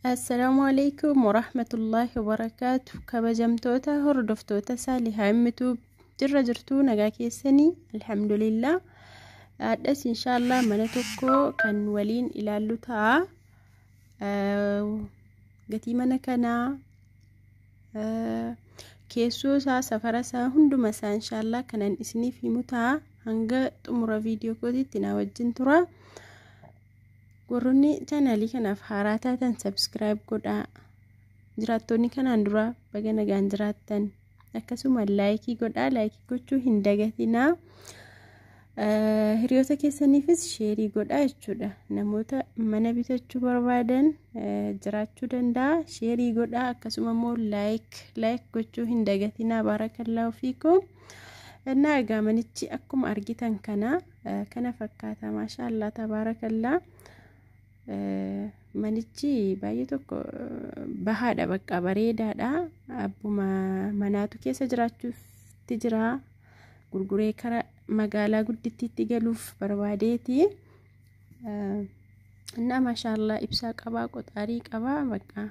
Assalaamu alaikum warahmatullaahi wabarakaatu. Kabajamtoota hordoftoota Saalihaa Himmituu jirra jirtuu nagaa keessanii alhamdulillah. Hadhas inshaallah mana tokko kan waliin ilaallu ta'a. Gatii mana kanaa, keessoo isaa, safara isaa, hunduma isaa inshaallah kanan isiniif himu ta'a. Hanga xumura viidiyoo kootiitti na wajjin tura. Warroonni chaanaalii kanaaf haaraa taatan subscribe godhaa. Jiraattonni kanaan dura baga nagaan jiraattan. Akkasuma like godhaa, like gochuu hin dagatinaa. Hiriyoota keessaniifis share godhaa jechuudha. Namoota mana bitachuu barbaadan jiraachuu danda'a. Share godhaa, akkasuma immoo like like gochuu hin dagatinaa. Baarakallaahu fiikum. Innaa egaa manichi akkuma argitan kana fakkaata. Maashaallah tabaarakallaa. Manichi baay'ee tokko bahaadha, bakka bareedaadha. Abbuma manaatu keessa jiraachuutti jira. Gurguree kara magaalaa guddittiitti galuuf barbaadeeti. Innaa maashaallah ibsaa qabaa, qoxaarii qabaa, bakka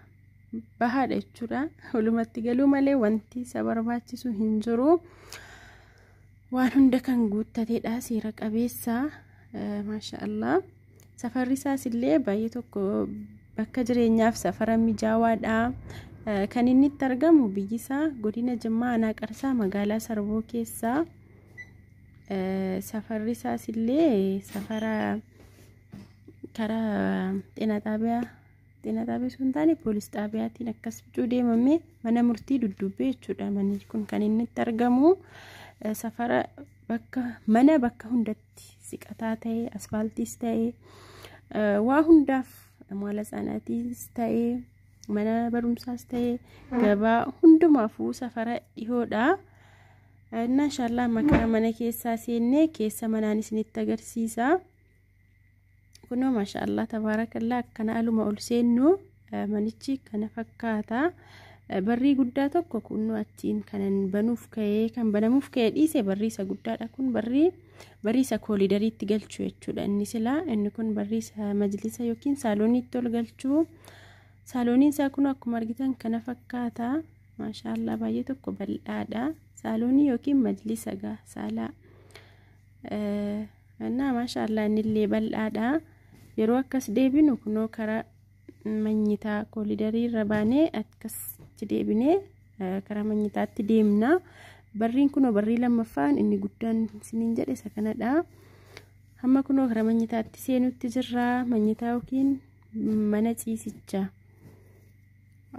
bahaadha jechuudha. Walumatti galuu malee wanti isa barbaachisu hin jiru. Waan hunda kan guuttateedha, seera qabeessa. Maashaallah. Safarri isaas illee baay'ee tokko bakka jireenyaaf safara mijaawaadha. Kan inni itti argamu biyyi isaa godina Jimmaa Aanaa Qarsaa magaalaa Sarboo keessaa. Safarri isaas illee safara karaa xeenaa xaabiyaa, xeenaa xaabiyaa osoo hin taane poolis xaabiyaatiin akkas bicuu deemamee mana murtii duddubbee jechuudha. Manni kun kan inni itti argamu safara bakka mana bakka hundatti siqataa ta'e, asfaaltiis ta'e, waa hundaaf moala tsaanaatiis ta'e, mana barumsaas ta'e, gabaa hundumaafuu safara dhihoodha. Innaa inshaallah maqaa mana keessaa seennee keessa manaan isinitti agarsiisa. Kunoo maashaallah tabaarakallaa akkana aluma ol seennu manichi kana fakkaata. Barrii guddaa tokko kunoo achiin kanan banuuf ka'ee, kan banamuuf ka'ee dhiise, barrii isa guddaadha. Kun barrii isa koolidariitti galchu jechuudha. Inni silaa inni kun barrii isa majlisa yookiin saalooniitti ol galchu. Saalooniin isaa kun akkuma argitan kana fakkaata. Maashaallah baay'ee tokko bal'aadha. Saaloonii yookiin majlisa gaa saalaa. Innaa maashaallah innillee bal'aadha. Yeroo akkas deebinu kunoo karaa manyitaa koolidarii irra baanee akkasitti deebinee karaa manyitaatti deemna. Barriin kunoo barrii lammaffaan inni guddaan isiniin jedhe isa kanadha. Hamma kunoo karaa manyitaatti seenutti jirra. Manyitaa yookiin mana ciisichaa.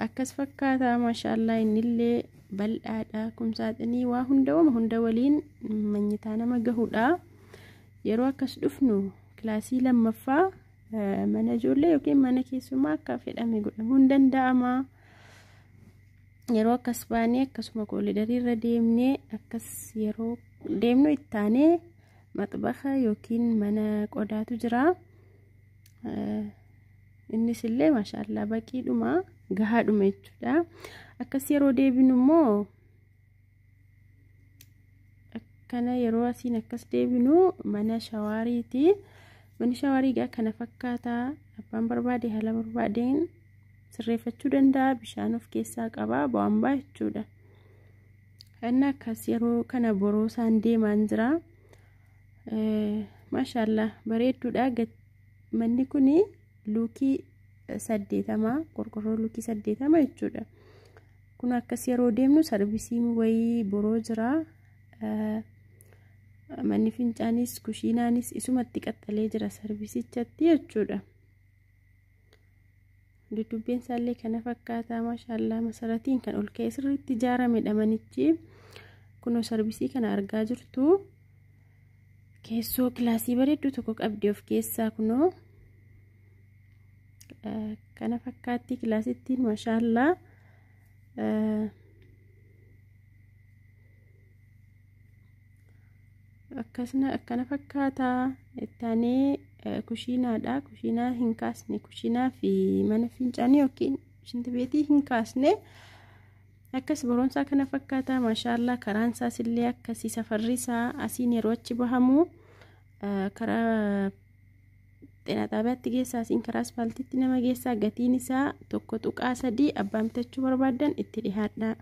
Akkas fakkaata, maashaallah innillee bal'aadha. Kumsaaxinii waa hunda wama hunda waliin manyitaa nama gahudha. Yeroo akkas dhufnu kilaasii lammaffaa mana ijoollee yookiin mana keessumaa akka fedhame godhamuu hin danda'ama. Yeroo akkas baanee akkasuma koolidarii irra deemnee akkas yeroo deemnu ittaanee maxbaxa yookiin mana qodaatu jira. Innis illee maashaallah baqiidhuma gahaadhuma jechuudha. Akkas yeroo deebinu immoo akkana yeroo asiin akkas deebinu mana shawaariiti. Manni shawaarii egaa kana fakkaata. Abbaan barbaade haala barbaadeen sirreeffachuu danda'a. Bishaan of keessaa qaba. Bu'aan jechuudha. Inni akkas yeroo kana boroo isaan deemaan jira. Maashaallah bareedduudha. Manni kun luukii 80, qorqorroo luukii 80 jechuudha. Kun akkas yeroo deemnu sarbisiin wayii boroo jira. Manni fincaanis kushiinaanis isumatti qaxxalee jira sarbisichatti jechuudha. Duddubbeen isaallee kana fakkaata, maashaallah masaratiin kan ol ka'ee sirriitti ijaaramedha manichi. Kunoo sarbisii kana argaa jirtu. Keessoo kilaasii bareedduu tokko qabdi of keessaa, kunoo kana fakkaatti kilaasittiin, maashaallah. Akkasuma akkana fakkaata. Ittaanee kushiinaadha. Kushiinaa hin kaasne, kushiinaa fi mana fincaanii yookiin shintibeetii hin kaasne. Akkas boronsaa kana fakkaata, maashaallah. Karaan isaas illee akkasii, safarri isaa asiin yeroo achi bahamu karaa Xeenaa xaabiyaatti geessaa, asiin karaa aspaaltiitti nama geessaa. Gatiin isaa 1.3. Abbaan bitachuu barbaadan itti dhihaadha.